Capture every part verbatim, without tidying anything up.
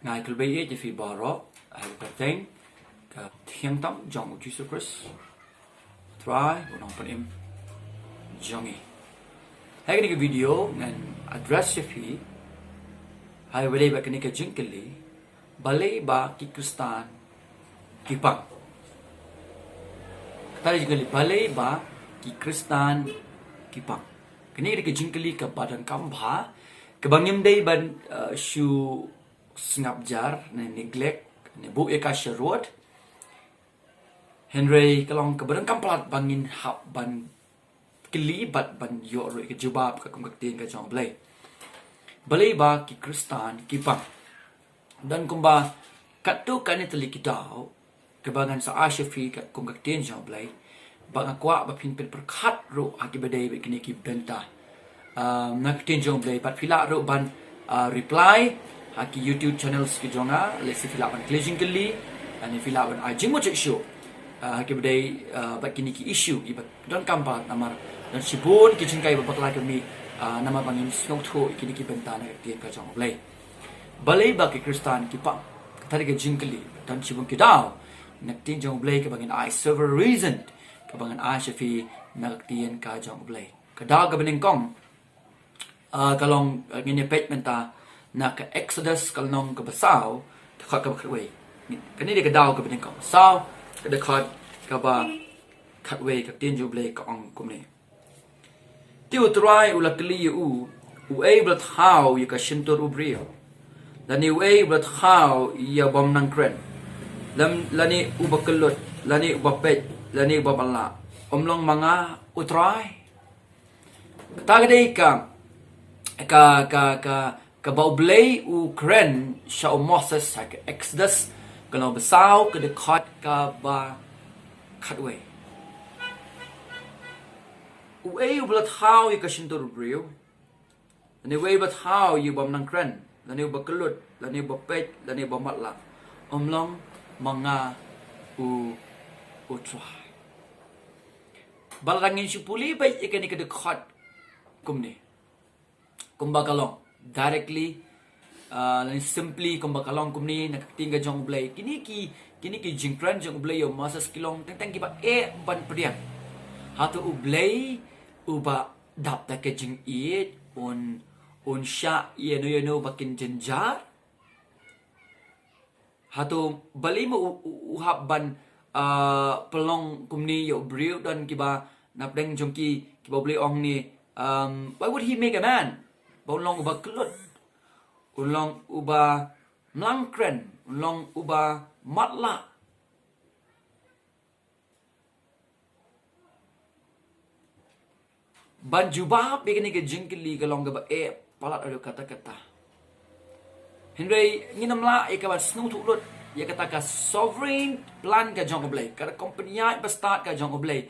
Ngi kyrpad ïa phi baroh ha ka kyrteng ka thiang tam jong u Jisu Khrist, Trai u Nongpynim jong ngi. Ha kane ka video ngan address ïa phi ha kaba ïadei bad kane ka jingkylli, balei ba ki Khristan ki pang. Kata ka jingkylli, balei ba ki Khristan ki pang. Kane ka jingkylli kaba donkam bha, kaba ngim dei ban, uh, shu sngap jar, ne neglect, ne buh ïa ka sha rud. Hynrei ka long kaba donkam palat ba ngin hap ban kylli bad ban ïoh ruh ïa ka jubab katkum ka ktien ka jong U Blei. Balei ba ki Khristan ki pang. Don kumba katto katne tylli ki daw kaba ngan sa ai sha phi katkum ka ktien jong U Blei. Ba nga kwah ba phin pynpyrkhat ruh ha kiba dei bad kine ki bynta. Ah, na ka ktien jong U Blei bad phi lah ruh ban, ah, reply ha ki YouTube channels ki jong nga, lehse phi lah ban kylli jingkylli, lane phi lah ban ai jingmut shuh shuh, ah, ha kiba dei, ah, bad kine ki issue kiba donkam palat namar don shibun ki jinghikai ba bakla ka mih, ah, namar ba ngim sngewthuh ïa kine ki bynta na ka ktien ka jong U Blei. Balei ba ki Khristan ki pang. Kata ka dei ka jingkylli. Don shibun ki daw na ka ktien jong U Blei kaba ngin ai several reason kaba ngan ai sha phi na ka ktien ka jong U Blei. Ka daw kaba nyngkong, ah, ka long, ah, ngin ïa peit mynta na ka Exodus ka lynnong kaba saw, dkhot kaba khatwei. Kane dei ka daw kaba nyngkong. Saw, ka dkhot kaba khatwei, ka ktien jong U Blei ka ong kumne. Te U Trai u la kylli ïa u, uei uba la thaw ïa ka shyntur u briew? Lane uei uba la thaw ïa u bym nang kren? Lam-, lane uba kyllut, lane uba peit, lane uba matlah? Ym long ma nga U Trai? Kata ka dei ka, ka, ka, ka, kaba U Blei u kren sha u Moses ha ka Exodus, ka lynnong ba saw, ka dkhot kaba khatwei. Uei uba la thaw ïa ka shyntur u briew? Lane uei uba la thaw ïa u bym nang kren, lane uba kyllut, lane uba peit, lane uba matlah? Ym long ma nga U, U Trai? Bad lada ngin shu pule beit ïa kane ka dkhot kumne, kumba ka long directly, ah, lane simply kumba ka long kumne na ka ktien ka jong U Blei. Kine ki, kine ki jingkren jong U Blei ïa u Moses ki long teng teng kiba eh ban pdiang. Hato U Blei uba dap da ka jingïeit un, un shah ïano ïano ba kin jynjar? Hato balei ma u, u, u hap ban, ah, pynlong kumne ïa u briew? Don kiba na pdeng jong ki kiba U Blei ong ne, um, why would he make a man? Ba un long uba kyllut, un long uba mlang kren, un long uba matlah. Ban jubab ïa kane ka jingkylli ka long kaba eh palat haduh katta katta. Hynrei ngin ym lah ïa ka ban sngewthuh lut ïa kata ka sovereign plan ka jong U Blei, kata ka pynïaid bastad ka jong U Blei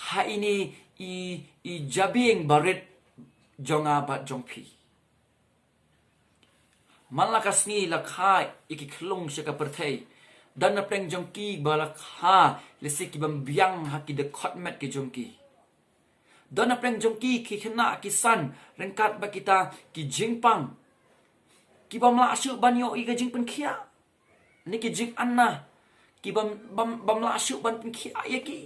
ha ine i, i jabieng barit jong nga bad jong phi. Man la ka sngi la kha ïa ki khyllung sha ka pyrthei. Don na pdeng jong ki ba la kha, lehse ki bym biang ha ki dkhot met ki jong ki. Don na pdeng jong ki ki khynnah ki san ryngkat bad kita ki jingpang, ki bym lah shuh ban ïoh ïa ka jingpynkhiah. Ni ki jingana, ki bym, bym, bym lah shuh ban pynkhiah ïa ki.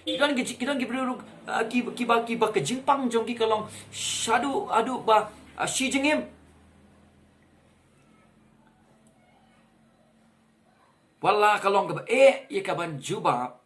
Ki don ki ji-, ki don ki briew ruh, ah, ki, kiba, kiba ka jingpang jong ki ka long shaduh haduh ba, ah, shi jingim. Wat la ka long kaba eh ïa ka ban jubab,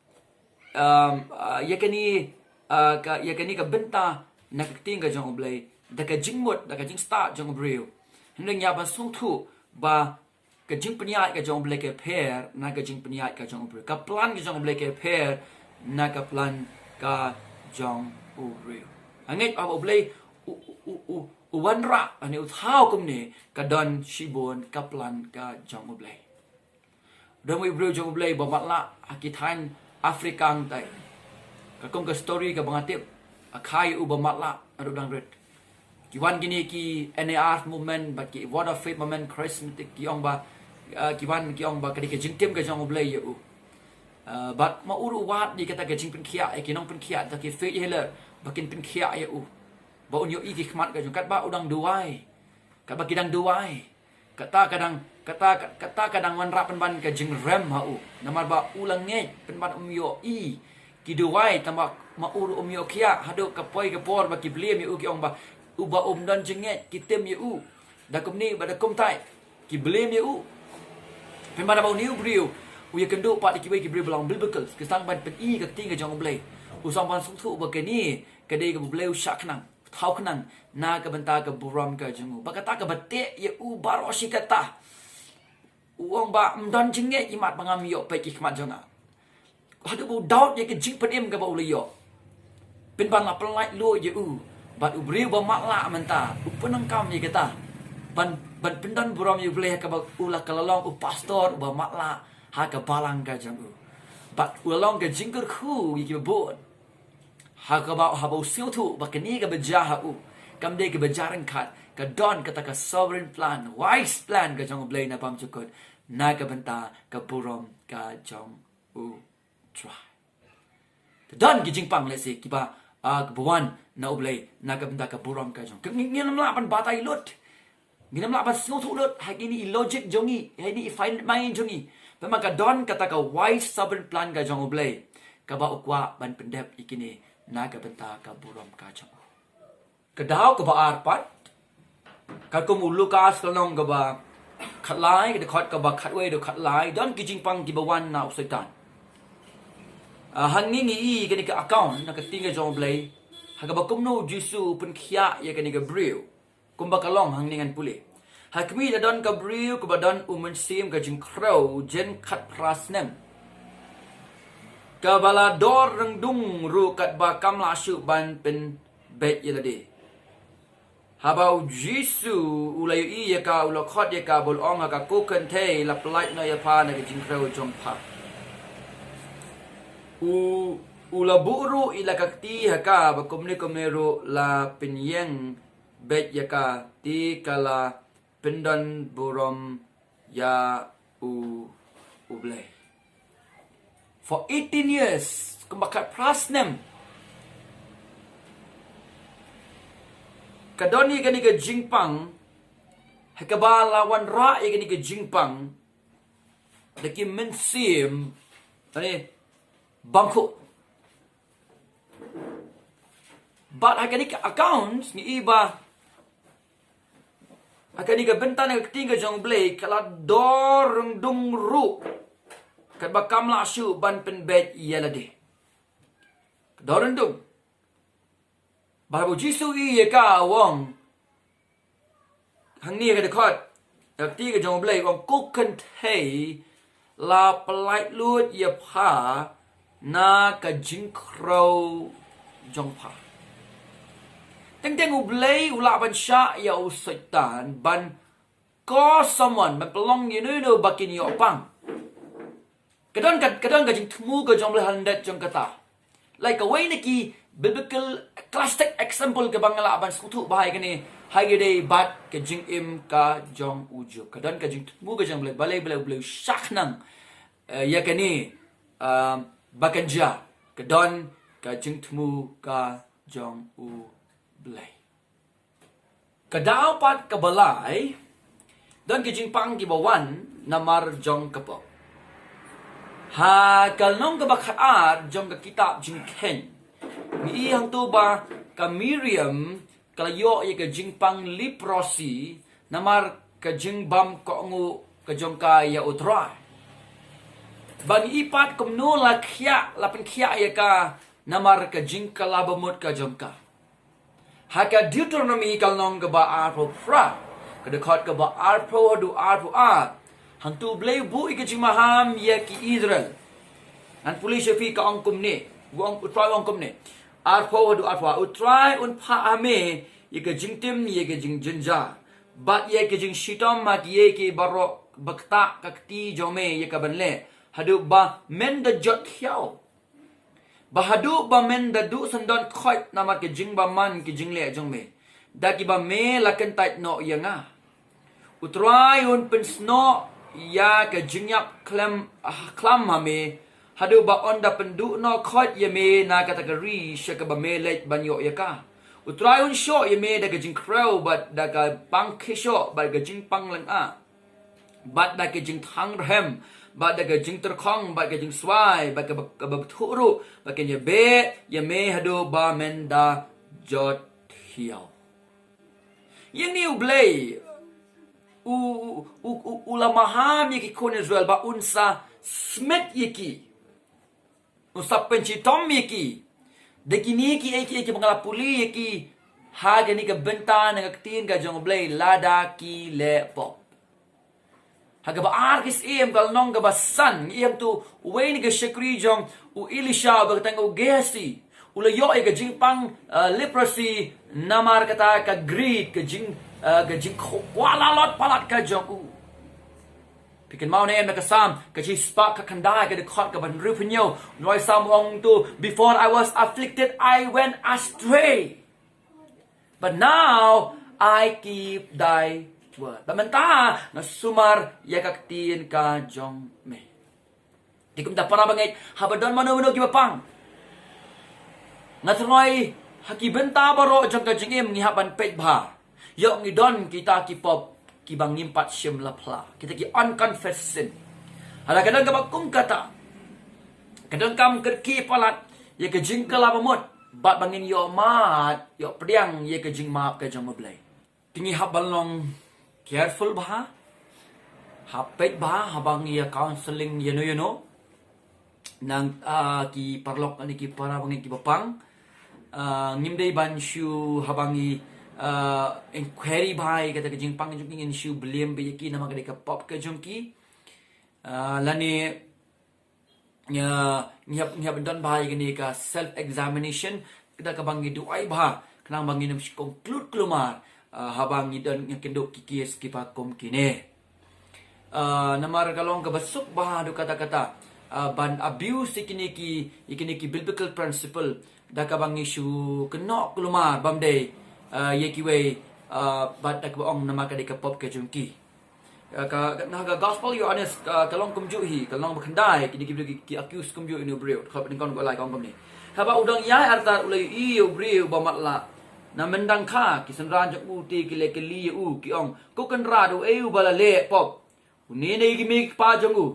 um, ah, ïa kane, ah, ka, ïa kane ka bynta na ka ktien ka jong U Blei da ka jingmut, da ka jingstad jong u briew. Hynrei ngi hap ban sngewthuh ba ka jingpynïaid ka jong U Blei ka pher na ka jingpynïaid ka jong u briew. Ka plan ka jong U Blei ka pher na ka plan ka jong u briew. Nga ngeit ba U Blei u, u, u, u, u wanrah, lane u thaw kumne, ka don shibun ka plan ka jong U Blei. Don uwei u briew jong U Blei ba matlah ha ki thaiñ Africa hangtai. Katkum ka story kaba nga tip, la kha ïa u ba matlah naduh dang rit. Ki wan kine ki N A R movement bad ki Word of Faith movement, charismatic, ki ong ba, ah, ki wan ki ong ba ka dei ka jingtim ka jong U Blei ïa u. Ah, bad ma u ruh u wad ïa kata ka jingpynkhiah ïa ki nongpynkhiah, da ki faith healer ba kin pynkhiah ïa u, ba un ïohi ki khmat ka jong u. Katba u dang duwai, katba ki dang duwai, kata ka dang Kata, kata ka dang wanrah pynban ka jingrem ha u. Namar ba u la ngeit pynban um ïohi ki duwai, tangba ma u ruh um ïoh khiah, haduh ka poi ka por ba ki blame ïa u, ki ong ba uba um don jingngeit ki tim ïa u. Da kumne bad da kumtai ki blame ïa u. Pynban ba une u briew u ïakynduh pat ïa kiwei ki briew ba long biblical, ki sdang ban pyni ka ktien ka jong U Blei. U sdang ban sngewthuh ba kane ka dei kaba U Blei u shah khnang, thaw khnang na ka bynta ka burom ka jong u. Ba kata kaba teh ïa u baroh shi katta. U ong ba ym don jingngeit imat ba ngam ïoh peit ki khmat jong nga. Haduh ba u daud ïa ka jingpynim kaba u la ïoh. Pynban la pynlait luid ïa u. Bad u briew ba matlah mynta u pyndonkam ïa kata ban, ban pyndon burom ïa U Blei ha kaba u la, ka la long u pastor uba matlah ha ka balang ka jong u. Bad u la long ka jingkyrkhu ïa kiba bun. Ha kaba, haba u sngewthuh ba kane kaba jia ha u kam dei kaba jia ryngkat, ka don kata ka sovereign plan, wise plan ka jong U Blei na bymjukut na ka bynta ka burom ka jong U Trai. Ka don ki jingpang lehse kiba, ah, kaba wan na U Blei na ka bynta ka burom ka jong. Ka ngi, ngin ym lah ban batai lut. Ngin ym lah ban sngewthuh lut ha kine i logic jong ngi, ha kine i finite mind jong ngi. Pynban ka don kata ka wise sovereign plan ka jong U Blei, kaba u kwah ban pyndep ïa kine na ka bynta ka burom ka jong u. Ka daw kaba ar pat, katkum u Lukas ka lynnong kaba khatlai, ka dkhot kaba khatwei haduh khatlai, don ki jingpang kiba wan na u Soitan. Ah, hangne ngi i kane ka account na ka ktien ka jong U Blei, ha kaba kumno U Jisu u pynkhiah ïa kane ka briew. Kumba ka long hangne ngan pule. Ha khmih la don ka briew kaba don u mynsiem ka jingkhrew jan khatphra snem, kaba la dor ryngdung ruh katba kam lah shuh ban pynbeit ïa lade. Haba U Jisu u la ïohi ïa ka, u la khot ïa ka bad u ong ha ka, ko kynthei, la pyllait noh ïa pha na ka jingkhrew jong pha. U, u la buh ruh ïa la ka kti ha ka, ba kumne kumne ruh la pynïeng beit ïa ka, te ka la pyndon burom ïa U, U Blei. For eighteen years, kumba khatphra snem, ka don ïa kane ka jingpang, ha kaba la wanrah ïa kane ka jingpang da ki mynsiem, ani, bangkhuh. Bad ha kane ka account ngi i ba ha kane ka bynta na ka ktien ka jong U Blei, ka la dor ryngdung ruh katba kam lah shuh ban pynbeit ïa lade. Ka dor ryngdung. Bad haba U Jisu u ïohi ïa ka u ong, hangne ka dkhot, ka ktien ka jong U Blei u ong, ko kynthei, la pyllait luid ïa pha na ka jingkhrew jong pha. Teng teng U Blei u lah ban shah ïa u Soitan ban cause someone, ban pynlong ïa uno uno ba kin ïoh pang. Ka don ka, ka don ka jingthmu ka jong U Blei ha lyndet jong kata. Like, kawei na ki biblical classic example kaba nga lah ban sngewthuh ba ha kane, ha kane ka dei bad ka jingim ka jong u Job. Ka don ka jingthmu ka jong U Blei, balei, balei U Blei u shah khnang, eh, ïa kane, um, ba kan jia. Ka don ka jingthmu ka jong U Blei. Ka daw pat kaba lai, don ki jingpang kiba wan namar jong ka pop. Ha ka lynnong kaba khatar jong ka kitab Jingkheiñ, ngi i hangto ba ka Miriam ka la ïoh ïa ka jingpang leprosy namar ka jingbam kohnguh ka jong ka ïa U Trai. Ba ngi i pat kumno la khiah, la pynkhiah ïa ka namar ka jingkylla bamut ka jong ka. Ha ka Deuteronomy ka lynnong kaba arphew phra, ka dkhot kaba arphew haduh arphew ar, hangto U Blei u buh ïa ka jingmaham ïa ki Israel. Ngan pule sha phi, ka ong kumne, u ong, U Trai u ong kumne. Arphew haduh arphew ar, U Trai un phah ha me ïa ka jingtim, ïa ka jingjynjar, bad ïa ka jingshitom ha kiei kiei baroh ba ktah ka kti jong me ïa ka ban leh, haduh ba men da jot khiaw. Ba haduh ba men da duh syndon khoit namar ka jingbymman ka jingleh jong me, da kiba me la kyntait noh ïa nga. U Trai un pynsnoh ïa ka jingïap khlem, ah, khlam ha me, haduh ba un da pynduh noh khoit ïa me na kata ka ri sha kaba me leit ban ïoh ïa ka. U Trai un shoh ïa me da ka jingkhrew bad da ka pang khishoh bad ka jingpang lyngngoh. bad da ka jingthang rhem, bad da ka jingtyrkhong, bad ka jingswai, bad ka ba, ka ba bthuh ruh, bad ka ïabeh ïa me haduh ba men da jot thiaw. Ïa ngi U Blei u, u, u, u la maham ïa ki khun Israel ba un sa smit ïa ki, un sa pynshitom ïa ki da kine kiei kiei kiba nga la pule ïa ki ha kane ka bynta na ka ktien ka jong U Blei, lada ki leh pop. Ha kaba ar ki Syiem, ka lynnong kaba san, ngi ïohi tu uwei na ki shakri jong u Elisha uba kyrteng u Gehazi u la ïoh ïa ka jingpang, uh, leprosy namar kata ka greed, ka jing, uh, ka jingkwah lalot palat ka jong u. Phi kynmaw ne em na ka Salm ka shispah khatkhyndai, ka dkhot kaba hynriewphew hynñiew, u nongwai Salm u ong tu, "Before I was afflicted, I went astray. But now I keep thy word." Bad mynta nga sumar ïa ka ktien ka jong me. Te kumta para bangeit, haba don mano mano kiba pang, nga throi ha ki bynta baroh jong ka jingim ngi hap ban peit bha. Ïoh ngi don kita ki pop kiba ngim pat shym la phla, kita ki unconfessed sin. Haba ka don kaba kum kata, ka donkam kyrkieh palat ïa ka jingkylla bamut bad ba ngin ïoh mad, ïoh pdiang ïa ka jingmap ka jong U Blei. Te ngi hap ban long careful bha, hap peit bha haba ngi ïa counselling ïano ïano. Nang, ah, ki paralok ne ki para bangeit kiba pang, ah, ngim dei ban shu, haba ngi, ah, inquiry bha ïa kata ka jingpang jong ki, ngin shu blame beit ïa ki namar ka dei ka pop ka jong ki. Ah, lane, ah, ngi hap, ngi hap ban don bha ïa kane ka self examination, da kaba ngi duwai bha khnang ba ngin ym shu conclude kulmar, ah, haba ngi don, ngi kynduh ki case kiba kum kine. Ah, namar ka long kaba suk bha haduh katta katta, ah, ban abuse ïa kine ki, ïa kine ki biblical principle da kaba ngi shu kynnoh kulmar bym dei, ah, ïa kiwei, ah, bad da kaba ong namar ka dei ka pop ka jong ki. Ah, ka, ka, na ka gospel Ïoannis, ah, ka long kumjuh hi, ka long ba khyndai, kine ki briew ki, ki accuse kumjuh ïa une u briew, dkhot ba nyngkong, dkhot ba lai ka ong kumne. Haba u dang ïaid artat u la ïohi ïa u briew ba matlah na mynta, ki synran jong u te ki leh kylli ïa u, ki ong, "Ko Kynrad, uei uba la leh pop? Une ne ki kmie ki kpa jong u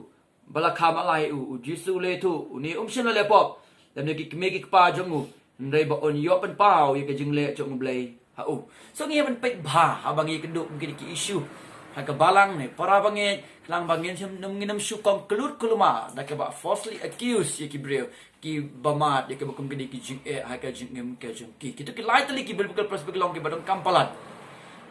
ba la kha matlah ïa u?" U Jisu u la ïathuh, "Une um shym la leh pop lem ne ki kmie ki kpa jong u, hynrei ba un ïoh pynpaw ïa ka jingleh jong U Blei ha u." So ngi hap ban peit bha haba ngi ïakynduh kum kine ki issue ha ka balang ne para bangeit, khnang ba ngin ym, ngin ym shu conclude kulmar da kaba falsely accuse ïa ki briew kiba mad ïa kaba kum kine ki jingeh ha ka jingim ka jong ki. Kito ki lai tylli ki biblical principle ki long kiba donkam palat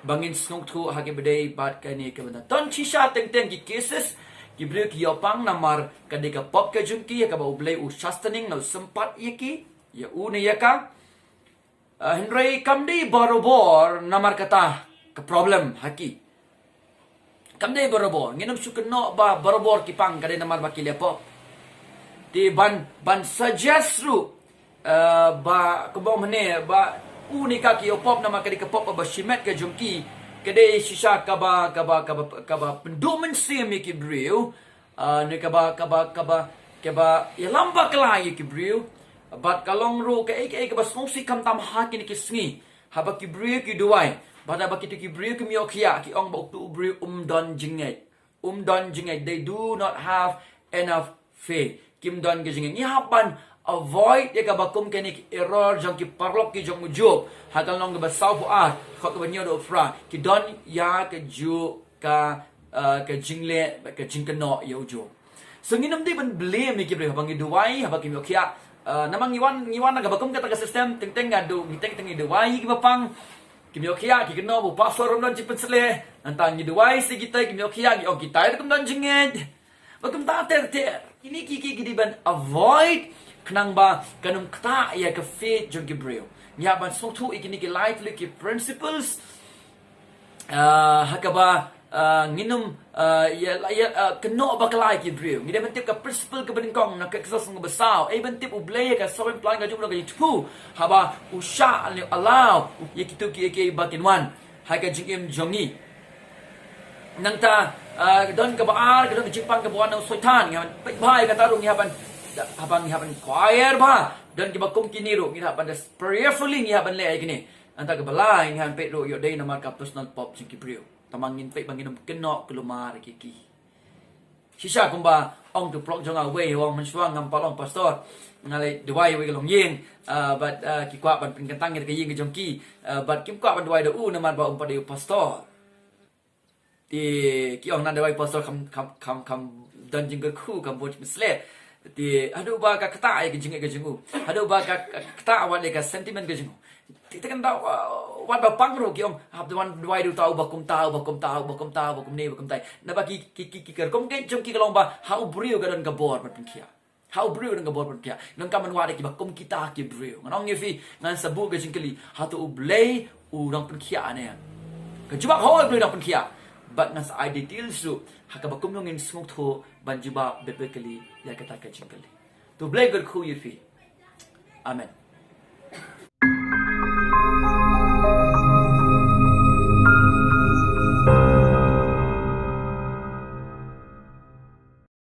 ba ngin sngewthuh ha kaba dei bad kane ka bynta. Don shisha teng teng ki cases ki briew ki ïoh pang namar ka dei ka pop ka jong ki, ïa kaba U Blei u chastening, u sympat ïa ki, ïa u ne ïa ka. Ah, hynrei kam dei barabor namar kata ka problem ha ki. Kam dei barabor, ngin ym shu kynnoh ba barabor ki pang ka dei namar ba ki leh pop. Te ban, ban suggest ruh, ah, ba kumba ong mynne ba u ne ka ki ïoh pop namar ka dei ka pop ba shimet ka jong ki, ka dei shisha kaba, kaba, kaba, kaba pynduh mynsiem ïa ki briew. Ah, ne kaba, kaba, kaba, kaba ïalam bakla ïa ki briew. Bad ka long ruh kaei kaei kaba sngewsih khamtam ha kine ki sngi, haba ki briew ki duwai, bad haba kito ki briew kim ïoh khiah, ki ong ba uto u briew um don jingngeit. Um don jingngeit, they do not have enough faith. Kim don ka jingngeit. Ngi hap ban avoid ïa kaba kum kane ki error jong ki paralok ki jong u Job. Ha ka lynnong kaba sawphew ar, dkhot kaba hynñiew haduh phra, ki don ïa kajuh ka, ah, ka jingleh, ka jingkynnoh ïa u Job. So ngin ym dei ban blame ïa ki briew haba ngi duwai, haba kim ïoh khiah. Ah, namar ngi wan, ngi wan na kaba kum kata ka system, teng teng nga du, ngi teng teng ngi duwai ïa kiba pang, kim ïoh khiah, ki kynnoh ba u pastor um don jingpynshlur. Nangta ngi duwai sha kita, kim ïoh khiah, ngi ong kita ruh kim don jingngeit. Bad kumta ter ter. Kine ki, ki, ki dei ban avoid khnang ba kan ym ktah ïa ka faith jong ki briew. Ngi hap ban sngewthuh ïa kine ki lai tylli ki principles. Ah, ha kaba, ah, ngin ym, ah, ïa, ïa, ah, kynnoh bakla ïa ki briew. Ngi dei ban tip ka principle kaba nyngkong na ka Exodus kaba saw. Ei ban tip U Blei ïa ka sovereign plan ka jong u, ka jingthmu. Haba u shah ne u allow ïa kito ki, ïa kiba kin wan ha ka jingim jong ngi. Nangta, ah, don kaba ar, ka don ka jingpang kaba wan na u Soitan. Ngi hap ban peit bha ïa kata ruh, ngi hap ban, haba ngi hap ban inquire bha. Don kiba kum kine ruh, ngi hap ban just prayerfully ngi hap ban leh ïa kine. Nangta kaba lai, ngi hap ban peit ruh ïoh dei namar ka personal pop jong ki briew. Tangba ngin peit ba ngin ym kynnoh kulmar ïa ki. Shisha kumba ong tu prok jong nga wei, ong mynshuwa ngam pat long pastor. Nga leh duwai wei ka longïing, ah, bad, ah, ki kwah ban pynkyntang ïa ka ïing ka jong ki, ah, bad kim kwah ban duwai da u namar ba um pat dei u pastor. Te ki ong na duwai pastor kam, kam, kam, kam don jingkyrkhu, kam bun jingmynshlur. Te haduh ba ka ktah ïa ka jingeh ka jong u, haduh ba ka, ka ktah wat ïa ka sentiment ka jong u. Te, te kan da, uh, wat ba pang ruh ki ong, hap duwai, duwai da uta uba kumta, uba kumta, uba kumta, uba kumne, uba kumtai. Naba ki, ki, ki, ki, ki rukom ka jong ki ka long ba ha u briew ka don ka bor ban pynkhiah. Ha u briew ka don ka bor ban pynkhiah. Ngan kam ban wad ïa kiba kum kita ki briew. Ngan ong ïa phi, ngan sa buh ka jingkylli, hato U Blei u dang pynkhiah ne? Ka jubab, hooid, U Blei u dang pynkhiah. Bad ngan sa ai details ruh ha kaba kumno ngin sngewthuh ban jubab biblically ïa kata ka jingkylli. To U Blei un kyrkhu ïa phi. Amen.